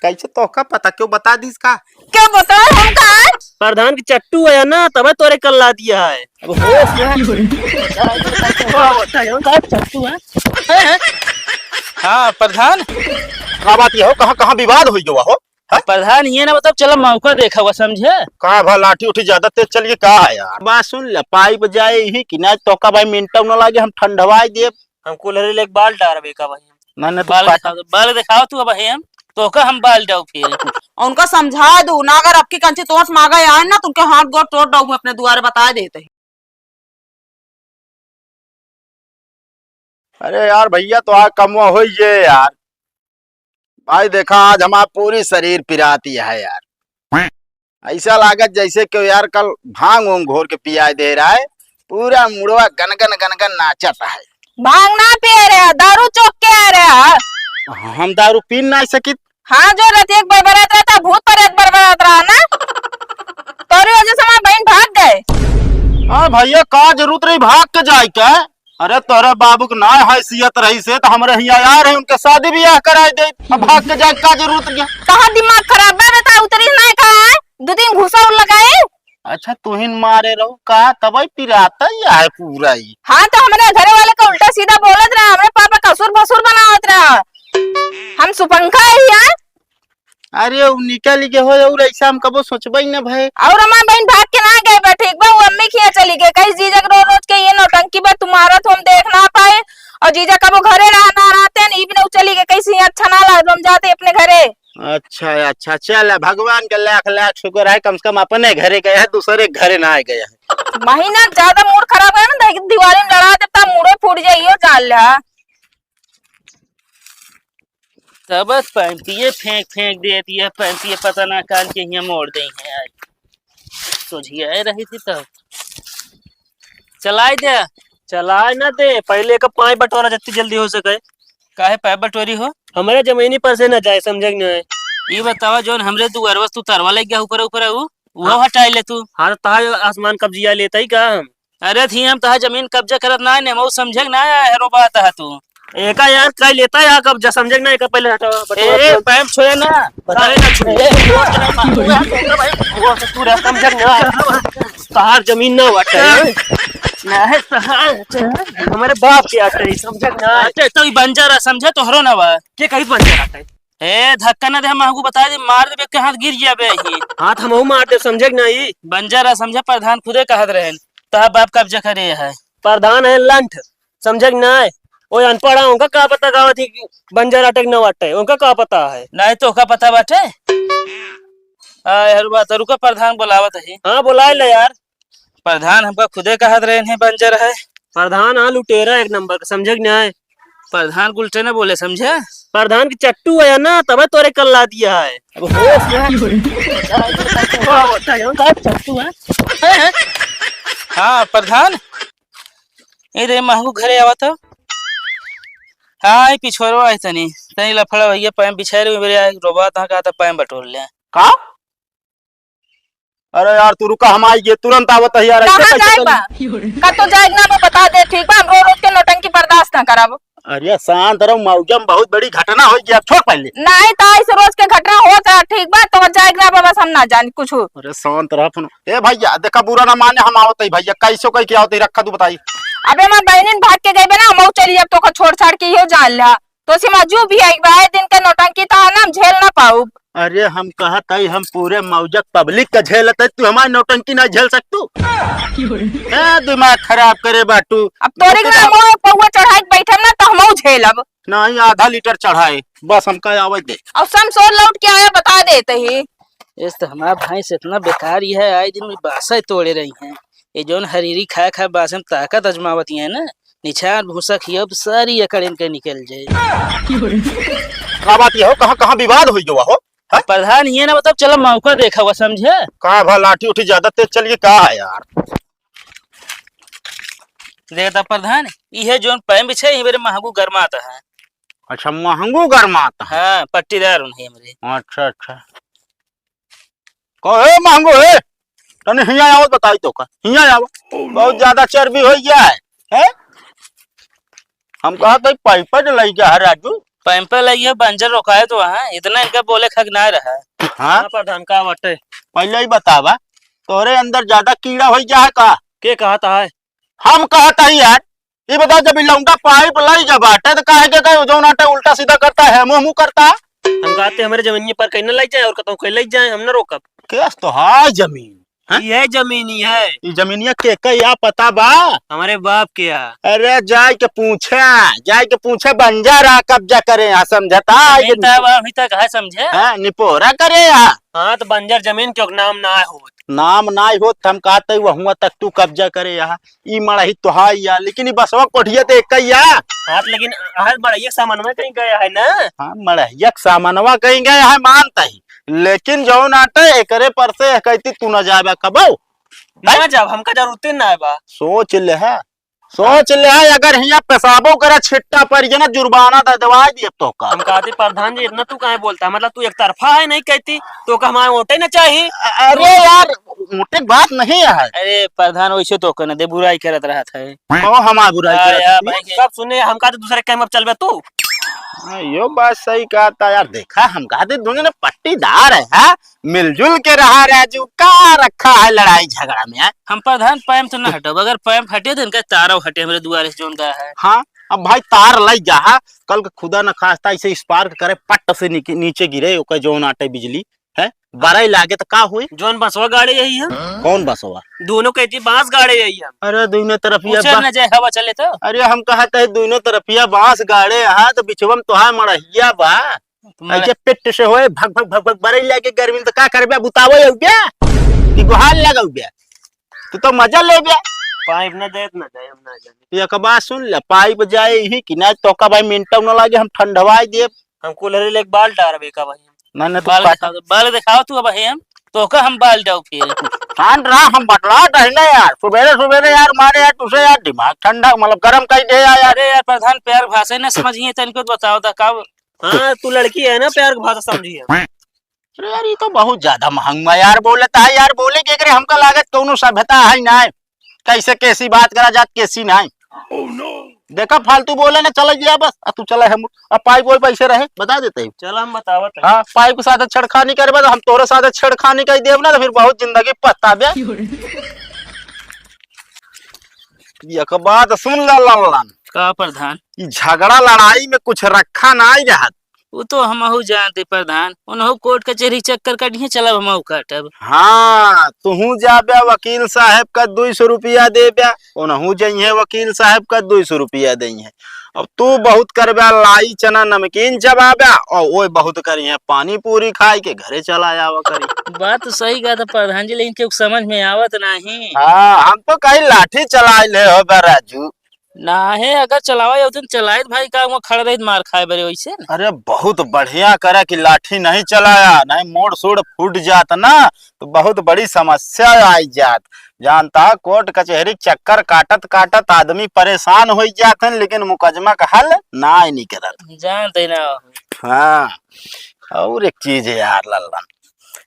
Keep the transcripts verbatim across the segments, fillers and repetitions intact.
ऐसे तोहका पता क्यों बता दीस का? क्यों बताए हमका? प्रधान की चट्टू है ना, तबे तोरे कल्ला दिया है। अब होश में। हाँ, प्रधान। का बात ये हो, कहाँ, कहाँ विवाद होइ गवा हो? हाँ? प्रधान, ये ना बताओ, चलो मौका देखा हुआ, समझे? का भा लाठी उठी ज्यादा तेज चल गई का है यार? बात सुन ले, पाइप जाए ही कि ना, तोका भाई मिनटौ न लागे, हम ठंडवाई देब। हम कुल्हरी लेके बाल डारबे का भाई? ना, ना, तू बाल काट। दिखाओ, बाल दिखाओ तू अब भाई, हम तोका हम बाल डाउ फिर। उनका समझा दू ना, अगर अबकी कंची तोस मांगा आए ना, तो उनके हाथ गोड़ तोड़ डाऊ मैं अपने दुआरे, बता देते ही। अरे यार भैया, तो आज कमवा होई ये यार। भाई देखा, आज हमार पूरी शरीर पिराती है यार। ऐसा लागत जैसे कि यार कल भांग वोंग घोर के पियाए दे रहा है, पूरा मुड़वा गनगन गनगन नाचत है। भांग ना पिए रहे, दारू चोक के आ रहे। हम दारू पी ना सकित। हाँ, जो रतिया के बरबरात रहता, भूत प्रेत बरबरात रहा ना। तोरी वजह से हमार बहिन भाग गए। हाँ भैया, का जरूरत रही भाग के जाए के? अरे तोहरे बाबू के ना हैसियत रही से तो हमरे हियाँ आ रहे, उनके शादी ब्याह कराए दे। अब भाग के जाए का जरूरत क्या? कहाँ दिमाग खराब बा बेटा, उतरी ना का है? दो तीन घूसा और लगाए। अच्छा, तुहिन मारे रहो का, तबई पिराता ही है पूरा ही। हाँ, तो हमरे घरे वाले का उल्टा सीधा बोलत रहा, हमरे पापा का ससुर भसुर बनावत रहा। हम सुपंखा ही है। अरे, उ निकल गए हो और ऐसा हम कबो सोचबे ही ना भए। और हमार बहिन भाग के ना गए बा, ठीक बा, वो अम्मी के यहाँ चली गए। कहीं जीजा के रोज रोज के ये नौटंकी बा, तुम्हारा तो हम देख ना पाए, और जीजा कबो घरे रहा ना रहते हैं, इबने उ चली गए, कैसे ही अच्छा ना लगा, हम जाते अपने घरे। अच्छा, अच्छा, चल, भगवान के लाख लाख शुक्र है, कम से कम अपने घरे गए हैं, दूसरे के घरे ना गए हैं। महीना ज्यादा मूड खराब है ना, देख, दिवाली में लड़ा देता, मूडे फूट जाइयो, जान ले। तब बस पैंपिये फेंक फेंक देती है, पैंपिये पता ना कान के हियाँ मोड़ दे हैं आज। सोझिया रही थी तब। चलाए दे। चलाए ना दे, पहले एक पाइप बटोरा जितनी जल्दी हो सके। काहे पाइप बटोरी हो? हमरे जमीनी पर से ना जाए, समझे कि नहीं? ये बतावा, जौन हमरे दुआरवा से तू तरवा लग गया ऊपर, ऊपर ऊ, वो हाँ। हटाई ले तू। हाँ, तो तहार आसमान कब्जिया लेता ही का हम? अरे थी हम तहार जमीन कब्जा करत ना है, नेमऊ समझे कि ना है, हेरो बात है तू। एका यार, कई लेता है कब्जा, समझे कि ना, एका पहले हटावा, बटोरा ए, ए, पहले। पैम छोड़े ना। बता। अरे ना छोड़े। ए, ए, वो तो तू रह, समझे कि ना? तहार जमीन ना बाटे। ना है, तहार, हमारे बाप के आटे, समझे कि ना? अच्छा, तो ई बंजर है, समझे, तोहरो ना बा। के कहीं बंजर आटे? ए, धक्का ना दे, हम महकू बता दे, मार देबे के हाथ गिर जाबे ही। हाथ हमहू मार दे, समझे कि नहीं? बंजर है, समझे, प्रधान खुदे कहत रहेन, तहार बाप कब्जा करे है। प्रधान है लंठ, समझे कि नहीं? ओ अनपढ़ है, उनका का पता गावत ही कि बंजर आटे कि ना आटे, उनका का पता है? नहीं तो का पता बाटे? आ, यार बात रुका, प्रधान बुलावत है। हाँ, बुलाए ले यार। प्रधान हमका खुदे कहत रहे हैं बंजर है। प्रधान हाँ लुटेरा एक नंबर का, समझे कि नहीं? प्रधान उल्टे ना बोले, समझे? प्रधान की चट्टू है ना, तबे तोरे कल्ला दिया है। अब होश में। का चट्टू है? हाँ, प्रधान। ए दे महंगू घरे आवा तो। हाँ, ई पिछोरो आए तनी। तनी लफड़ा भैया, पैम बिछाए रहे, मेरे आए रोबा, तहाँ कहा था पैम बटोर ले। का? अरे यार, तू रुका, हम आई गए, तुरंत आवत है यार, ऐसे कहाँ कैसे जाए चली? बा? का तो जाए ना बा, बता दे, ठीक बा? हम रो रोज के नौटंकी बर्दाश्त ना करब। अरे शांत रहो, मौजा में बहुत बड़ी घटना हो गया, छोड़ पहले। नहीं तो ऐसे रोज के घटना होत है, ठीक बा? तो जाए ना बा, बस हम ना जानी कुछ। अरे शांत रह, फोन। ए भैया, देखा बुरा ना माने, हम आवत है भैया, कैसे कह के आवत है, रखा तू बताई। अबे हमार बहनिन भाग के गई बा ना, हम चली अब तो छोड़ छाड़ के यो जान ला। तो सिमा जो भी है, एक बार दिन के नौटंकी तो है ना, हम झेल ना पाऊब। अरे हम कहत हई, हम पूरे मौजक पब्लिक का झेलत है, तू हमारी नौटंकी ना झेल सकतू? ए, दिमाग खराब करे बाटू। अब तोरे के नाम हो पौवा चढ़ाई के बैठब ना, तो हमहू झेलब। नहीं, आधा लीटर चढ़ाए, बस हमका आवे दे। अब समसोर लौट के आया, बता देते ही। इस तो हमारा भैंस इतना बेकार ही है, आए दिन में बासा ही तोड़े रही हैं। ये जौन हरीरी खाए खाए बासे में ताकत आजमावत ही है ना, निछार भूसा खियाओ तो सारी अकड़ इनके निकल जाए। का बात ये हो, कहाँ, कहाँ विवाद होई गवा हो? हाँ? प्रधान, ये ना बताओ, चलो मौका देखा हुआ, समझे? का भा लाठी उठी ज्यादा तेज चल गई का है यार? देखता प्रधान, इहे जौन पैम बिछे, ये मेरे महंगू गरमात है। अच्छा, महंगू गरमात है। हाँ, पट्टीदार उन्हें मेरे। अच्छा, अच्छा। कहो, "ए महंगू, ए, तनी हियाँ आवत बताई तो का, हियाँ आवा, बहुत ज्यादा चर्बी हो गया है, हैं?" हम कहा, "कहीं पाइप लग गया है राजू?" पैंपल है, ये बंजर रोकाए तो वहाँ, इतना इनका बोले खक ना रहा। हाँ? हाँ, प्रधान, का बाटे? पहले ही बतावा, तोरे अंदर ज्यादा कीड़ा होई जा है का? के कहत है? हम कहत है यार, ये बताओ, जब ई लौंडा पाइप लाई जा बाटे, तो काहे के, के जौन आटे उल्टा सीधा करता है, मुँह मुँह करता? हम कहते हमरे जमीनिया पर कहीं न लाई जाए और कतहूँ कहीं लाई जाए, हम न रोकब। केस तो है जमीन, हैं? ये जमीन ही है। ई जमीनिया के, के या पता बा? हमारे बाप के है। अरे जाए के पूछे, जाए के पूछे, बंजर आ कब्जा करे यहाँ, समझता है जमीन कि तो अब अभी तक है, समझे? हाँ, निपोरा करे यहाँ। हाँ, तो बंजर जमीन के नाम ना हो। नाम ना होत, हम कहते वहुआ तक तू कब्जा करे यहाँ। ई मड़ही तोहाई या, लेकिन ई बसवा कोठिया तो एक ही या। हाँ, तो लेकिन हर मड़हिया के सामानवा कहीं गया है ना? हाँ, मड़हिया के सामानवा कहीं गया है, मानता ही, लेकिन जौन आटे एकरे पर से कहती तू ना जाबे कबो। ना जाब, हमका जरूरते ना है बा। सोच ले है, सोच ले है, अगर हियाँ पेशाबो करे छिट्टा पड़ गया ना, जुर्माना दे देवाई दिए तो का। हम कहते प्रधान जी, इतना तू काहे बोलता है? मतलब तू एक तरफा है, नहीं कहती तो का हमारे वोटे ना चाहिए? अ-, अरे यार, वोटे की बात नहीं है। अरे प्रधान, वैसे तो कहना दे, बुराई करत रहत है। ओ, हमार बुराई अरे करत यार है। भाई, सब सुने, हम कहते दूसरे कैमप चलबे तू। हाँ, यो बात सही कहता यार। देखा, हम कहते दुनिया में पट्टीदार है, हाँ? मिलजुल के रहा राजू, का रखा है लड़ाई झगड़ा में, हैं? हम प्रधान पैम से ना हटब, अगर पैम हटे तो इनका तारव हटे हमरे दुआरे से जौन का है। हाँ, अब भाई तार लग जा, हाँ? कल के खुदा न खास्ता इसे स्पार्क करे, पट से नीचे, नीचे गिरे, ओकर जौन आटे बिजली, है? बरई लागे तो का हुई? जौन बसवा गाड़े यही है। कौन बसवा? दोनों कहती बांस गाड़े यही है। अरे दोनों तरफ ये उसे बा- न जाए, हवा चले तो। अरे हम कहत है दोनों तरफिया बांस गाड़े, हाँ, तो बिचवा में तोहार मड़हिया बा। तुम्हारे ऐसे पेट से होए, भग, भग, भग, भग, बरई लागे गर्मी में तो का करबे, बुतावे अउबे कि गोहार लगाउबे? तू तो मजा लेबे। पाइप ना देत ना जाए, हम ना जाने। एक बात सुन ले, पाइप जाए ही कि ना, तोका भाई मिनटौ ना लागे, हम ठंडवाई देब। हम कुल्हरी लेके बाल डारबे का भाई? ना, ना, तू बाल काट। दिखाओ, बाल दिखाओ तू भाई, हम तोका हम बाल डाउ फिर। शांत रहा, हम बतलात है ना यार, सुबेरे सुबेरे यार मारे यार, तुसे यार दिमाग ठंडा, मतलब गरम कर दे यार, यार। अरे यार प्रधान, प्यार भाषा ही ना समझिए, तनिको बताओ ता का हाँ, तू लड़की है ना, प्यार के भाषा समझी है। अरे यार, ये तो बहुत ज्यादा महंग बा यार, बोलता है यार, बोले के करे, हमका लागत कौनो सभ्यता है ना, कैसे कैसी बात करा जात, कैसी ना। देखा, फालतू बोले ना, चला गया बस। आ, तू चला है, अब पाइप वाइप ऐसे रहे, बता देते हैं। चल, हम बतावत हैं। हाँ, पाइप के साथ छेड़खानी करबे, तो हम तोरे साथ छेड़खानी कर देब ना, तो फिर बहुत जिंदगी पछताबे। एक बात सुन ला लल्लन। का प्रधान? ई झगड़ा लड़ाई में कुछ रखा नाई रहत। वो तो हमहू जानते प्रधान, उनहू कोर्ट कचहरी चक्कर काटिए, चलब हमहू काटब। हाँ, तुहू जाबे वकील साहब का दुई सौ रुपया देबे, उनहू जइहे वकील साहब का दुई सौ रुपया देइहे। अब तू बहुत करबे लाई चना नमकीन चबाबे और ओए बहुत करिहे पानी पूरी खाए के घरे चला आवा करी। बात तो सही कहा था प्रधान जी, लेकिन केहू समझ में आवत नहीं। हाँ, हम तो कहीं लाठी चलाए ले हो बे राजू। ना है, अगर चलावा जाओ तो चलाए भाई, का वहाँ खड़ा रही मार खाए बरे वैसे ना। अरे बहुत बढ़िया करा कि लाठी नहीं चलाया, नहीं मोड़ सोड़ फूट जात ना तो बहुत बड़ी समस्या आई जात। जानता है, कोर्ट कचहरी के चक्कर काटत काटत आदमी परेशान हो जात है, लेकिन मुकदमा का हल ना निकलत। जानते ना। हाँ, और एक चीज है यार लल्लन।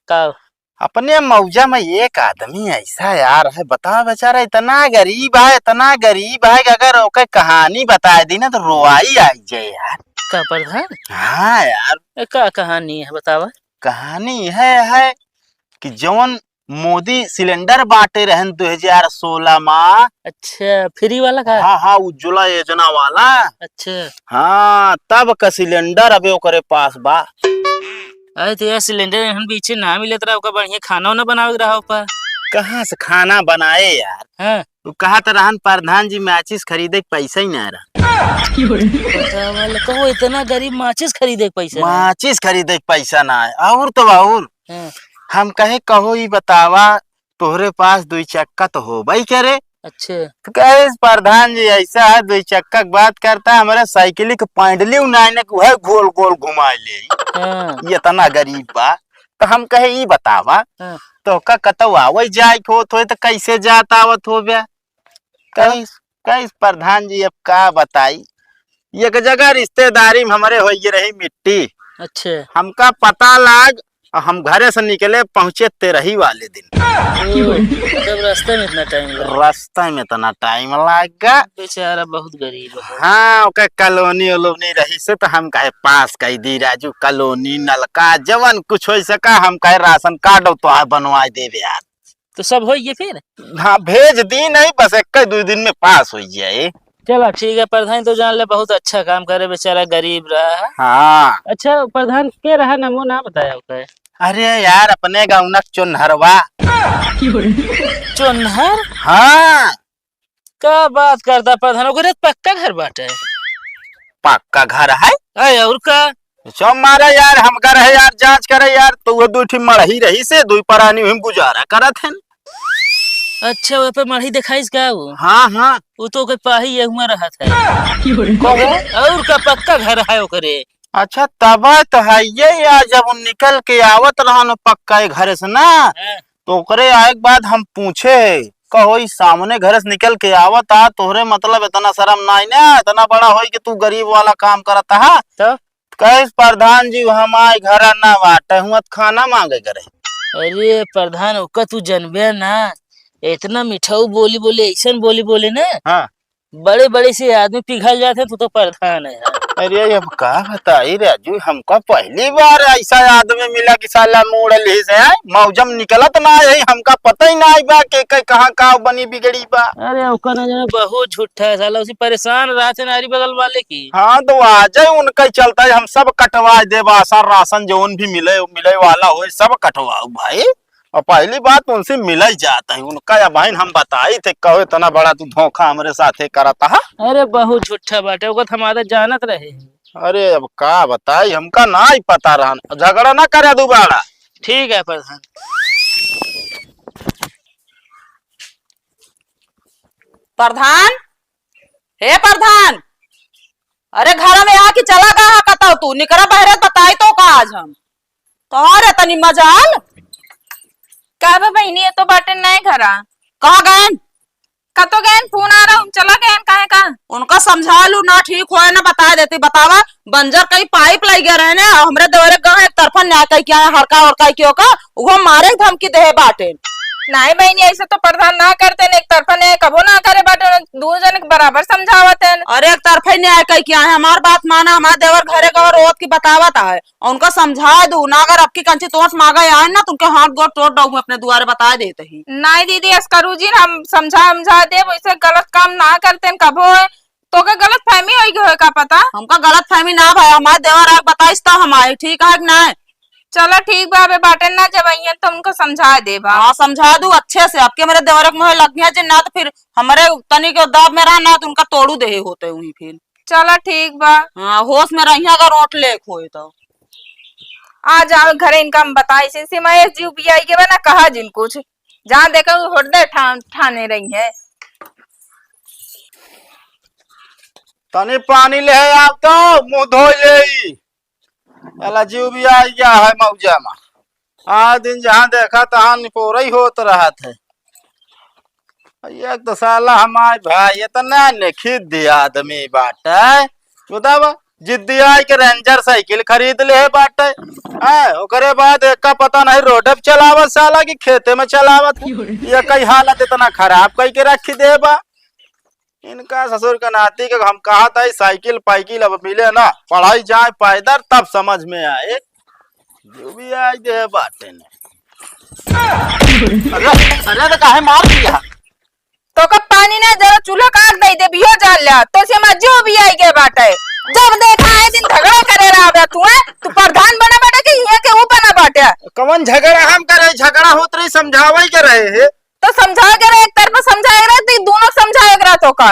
का? अपने मौजा में एक आदमी ऐसा यार है, बताओ बेचारा, इतना गरीब है, इतना गरीब है कि अगर ओके कहानी बताए दी ना तो रोवाई आई जाए यार। का प्रधान? हाँ यार। ए, का कहानी है, बतावा? कहानी है, है कि जौन मोदी सिलेंडर बांटे रहन दो हज़ार सोलह मा। अच्छा, फ्री वाला का? हाँ, हाँ, उज्ज्वला योजना वाला। अच्छा। हाँ, तब का सिलेंडर अबे ओकरे पास बा। अरे तो यार, सिलेंडर एहन बीचे ना मिलत रहा, ओकर बढ़िया खाना उना बनावे के रहा ऊपर। कहाँ से खाना बनाए यार? हाँ। तू कहत रहन प्रधान जी माचिस खरीदे के पैसा ही ना रहा। बतावा ले, कहो इतना गरीब माचिस खरीदे के पैसा ना है? माचिस खरीदे के पैसा ना है, और तो और। हाँ। हम कहे, कहो ई बतावा, तोहरे पास दुई चक्का तो होबई करे। अच्छा। तो कहे, "प्रधान जी ऐसा है, दुई चक्का की बात करता है, हमारे साइकिल के पैडली उनाने को है, गोल गोल घुमा ले।" हाँ। ये इतना गरीब बा। तो हम कहे, "ई बतावा, हाँ। तोहका कतौ आवै जाए के होत होए तो कैसे जात आवत होबे?" हाँ। कहिस, कहिस, "प्रधान जी, अब का बताई, एक जगह रिश्तेदारी में हमरे होइए रही मिट्टी।" अच्छा। हमका पता लाग और हम घरे से निकले, पहुँचे तेरही वाले दिन। ओह, मतलब रास्ते में इतना टाइम लगा? रास्ते में इतना टाइम लगा। बेचारा बहुत गरीब है। हाँ, ओके कॉलोनी वोलोनी रही से तो हम कहे पास कई दी राजू, कॉलोनी, नलका, जवन कुछ हो सका, हम कहे राशन कार्ड और तोहार बनवाए देबे यार। तो सब होइए फिर? हाँ, भेज दी नहीं, बस एक दुइ दिन में पास होइ जाए। चला ठीक है, प्रधान तो जान ले, बहुत अच्छा काम करे, बेचारा गरीब रहा है। हाँ। अच्छा प्रधान, के रहा, नामो ना बताया होता है? अरे यार, अपने गाँव ना चोन्हरवा। चोन्हर? हाँ। का बात करता प्रधान, ओकरे त पक्का घर बाटे। पक्का घर है? अरे और का? चौ मारा यार, हमका रहे यार, जांच करे यार, तो वो दुइ ठी मड़ही रही से, दुइ परानी हम गुजारा करत हन। अच्छा, वो पे मड़ही देखाइस का वो? हाँ, हाँ। वो तो ओके पाही ये हुआ रहत है। कहो? और का पक्का घर है ओकरे? अच्छा, तब तो है ये यार, जब वो निकल के आवत रहन पक्का ये घर से ना, हाँ। तो ओकरे आए के बाद हम पूछे, कहो, ई सामने घर से निकल के आवत आ, तोहरे मतलब इतना शर्म नाई ना, इतना बड़ा होई कि तू गरीब वाला काम करत हा? तो? कहे, "प्रधान जी, हमारे घर ना बाटे, हुआ त खाना मांगे करे।" अरे प्रधान, ओका तू जनबे ना, इतना मिठाऊ बोली बोले, ऐसन बोली बोले ना। हाँ। बड़े बड़े से आदमी पिघल जाते, तू तो प्रधान है यार। अरे अब का बताई राजू, हमका पहली बार ऐसा आदमी मिला कि साला मूड़ लिहिस है, मौजम निकलत ना है, हमका पता ही ना बा के, के कहाँ का बनी बिगड़ी बा। अरे ओकर ना जाने बहुत झूठा है साला, उसी परेशान रहते नारी बगल वाले की। हाँ तो आ जाए, उनका ही चलता है, हम सब कटवा देब, आसन रासन जौन भी मिले, मिले वाला होए, सब कटवाओ भाई। और पहली बात उनसे मिलल जात है, उनका या बहन हम बताई थे, कहो इतना बड़ा तू धोखा हमरे साथे करत हा। अरे बहुत झूठा बाटे, ओकर त हम आदत जानत रहे। अरे अब का बताई, हमका ना ही पता रहन, झगड़ा ना करे दोबारा। ठीक है प्रधान। प्रधान, हे प्रधान, अरे घर में आ कि चला गया है कतौ तू? निकरा बहरे, बताई तो का आज हम। तोहरे तनी मजाल। का बा बहिनी, ये तो बाटे नाय घरा। कहाँ गएन? कतो गएन, फोन आ रहा, हम चला गएन, काहे का? उनका समझा लू ना, ठीक होए ना, बता देती, बतावा, बंजर कहीं पाइप लग गया रहे ने, और हमरे देवरे गाँव एक तरफा न्याय कही क्या है, हड़का और कही क्यों का, वो मारे धमकी दे बाटे। नाय बहिनी, ऐसे तो प्रधान ना करते ने, एक तरफा न्याय कबो ना करे बाटे, दो जन के बराबर समझावत हैं। अरे एक तरफा न्याय कही क्या है, हमार बात माना, हमार देवर घरे गवा रोत की बतावत है, और उनका समझा दू ना, अगर अबकी कंची तोस मांगे आए ना, तो उनके हाथ गोड़ तोड़ डाऊँ अपने दुआरे, बता देते ही। नाय दीदी, ऐस करू जी, हम समझा, समझा देब, वैसे गलत काम ना करते हैं कबो। तोके गलत फहमी होई गई होई का पता? हमका गलत फहमी ना भय, हमार देवर आके बताइस तब हम आई, ठीक है कि नाय? चला ठीक बा, अबे बाटे ना, जब अइहन तो उनको समझा देबा। हाँ, समझा दू अच्छे से, अबके मेरे देवर के मुँहे लग गया जे ना तो फिर हमारे तनी के दाब में रहा ना तो उनका तोड़ू देहे होते हुई फिर। चला ठीक बा। हाँ, होश में रहिया अगर ओट लेक होए तो। आ जाओ घरे, इनका हम बताई से, से महेश जी उबियाई के बा ना, कहा जिन कुछ, जहाँ देखा वो होट दे ठान, ठाने रही है। तनी पानी ले आओ तो, मुँह धो ले। साला जीव भी आ गया है मौजा में। आ दिन जहाँ देखा तहाँ निपोरई होत रहत है। एक तो साला हमार भाई इतना निखिद्य आदमी बाटे। बतावा, जिद्दी आई के रेंजर साइकिल खरीद ले बाटे। हैं, ओकरे बाद एका पता नहीं रोड पे चलावत साला कि खेते में चलावत। ये कई हालत इतना खराब कई के रख दे बा। इनका ससुर के नाती के हम कहा था, साइकिल पाइकिल अब मिले ना, पढ़ाई जाए पैदल, तब समझ में आए। जो भी आए दे बाटे ने। अरे, अरे, तो काहे मार दिया? तो का पानी ना, जरा चूल्हा काट दे दे, बियो जान ला, तो से मजो भी आई गए बाटे। जब देखा है दिन झगड़ा करे रहा बे तू, हैं? तू प्रधान बना बाटे कि ये के ऊ बना बाटे? कौन झगड़ा हम करे? झगड़ा होत रही, समझावे के रहे है। तो समझा के रहे, एक तरफा समझा के रहे, तो दोनों समझा के रहा तो का?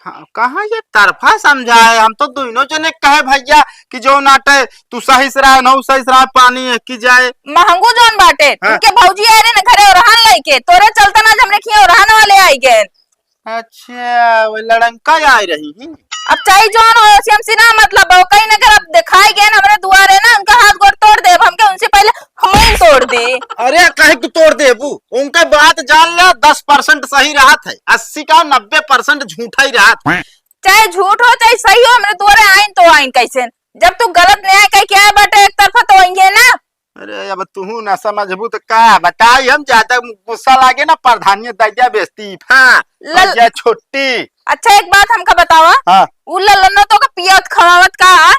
हाँ, कहाँ ये तरफा समझाए? हम तो दोनों जने कहे भैया कि जो नाटे तू सही से रहा, नौ सही से रहा, पानी एक की जाए। महंगू जौन बाटे, हाँ। उनके भौजी आए रहे ना घरे ओरहन लेके, तोरे चलता ना हमरे खिया ओरहन वाले आई गए। अच्छा, वो लड़ंका आए रही ही। अब चाहे जौन हो, उसे हमसे ना मतलब हो, कहीं ना अगर अब दिखाई गए ना हमरे दुआरे ना, उनका हाथ गोड़ तोड़ दे, हमके उनसे पहले हम ही तोड़ दे। अरे, काहे तू तोड़ देबू? उनके बात जान ले, दस परसेंट सही रहत है, अस्सी का नब्बे परसेंट झूठा ही रहत है। चाहे झूठ हो, चाहे सही हो, हमरे दुआरे आइन तो आइन कैसे? जब तू गलत न्याय कह के आए बाटे एक तरफा, तो आएंगे ना। अरे, अब तुहू ना समझबू तो का बताई हम, ज्यादा गुस्सा लागे ना, प्रधानिया दइ द्या इस्तीफा, लल- या छुट्टी। अच्छा, एक बात हमका बतावा। हाँ। उ ललनो तोका पियावत खवावत का?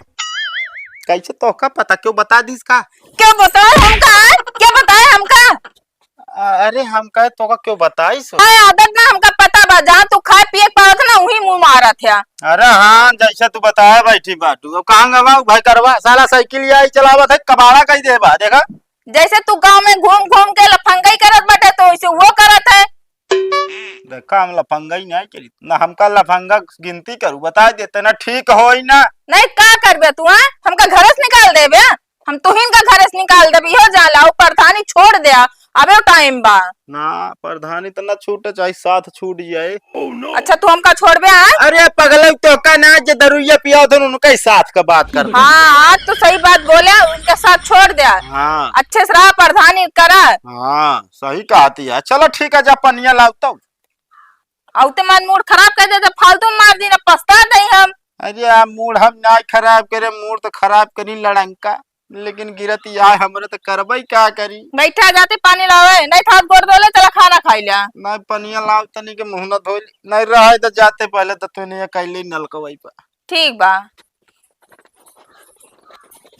कैसे तोका पता, केउ बताइ दिस का? केउ बताए हमका? केउ बताए हमका? अ-, अरे, हम कहे तोका केउ बताइस हो? है आदत ना, हमका पता बा, जहाँ तू खाए पिए के पावत ना, उही मुँह मारत है। अरे हाँ, जैसे तू बताए बैठी बाटू। अब कहाँ गवा उ भाई करवा, साला साइकिल आई चलावत है, कबाड़ा कइ देबा, देखा। जैसे तू गाँव में घूम घूम के लफंगई करत बाटे, तो वैसे वो करत है। देखा, हम लफंगई नाहीं करी ना, हमका लफंगा गिनती करू, बताइ देते ना, ठीक होई ना। नहीं, का करबे तू, हाँ? हमका घरे से निकाल देबे? हम तुहिन का घरे से निकाल देबे, इहो जाला, उ प्रधानी छोड़ द्या, अबे टाइम बा। ना, प्रधानी तो ना छूटे, चाहे साथ छूट जाए। अच्छा, तू हमका छोड़बे, हाँ? अरे पगले, तोका ना, जे दरुइया पियावत हन, उनका ही साथ का बात कर। हाँ, आज तो सही बात बोले, उनका साथ छोड़ द्या। हाँ। अच्छे से रहा, प्रधानी करा। हाँ, सही कहती है। चलो ठीक है, जा पनिया लाव तो। अउते मन मूड खराब कर देते, फालतू में मार दी ना, पछता दई हम। अरे, आ मूड हम ना खराब करे, मूड तो खराब करी लड़ंका, लेकिन गिरत आए हमरे तो करबई का करी। बैठा, जाते पानी लावे, नहीं था गोड़ धोले, चला खाना खाई लिया। नहीं, पनिया लाव तनी के मुँह ना धोली, नहीं रहे तो जाते पहले तो तूने ये कैले नलकवाई पर। ठीक बा।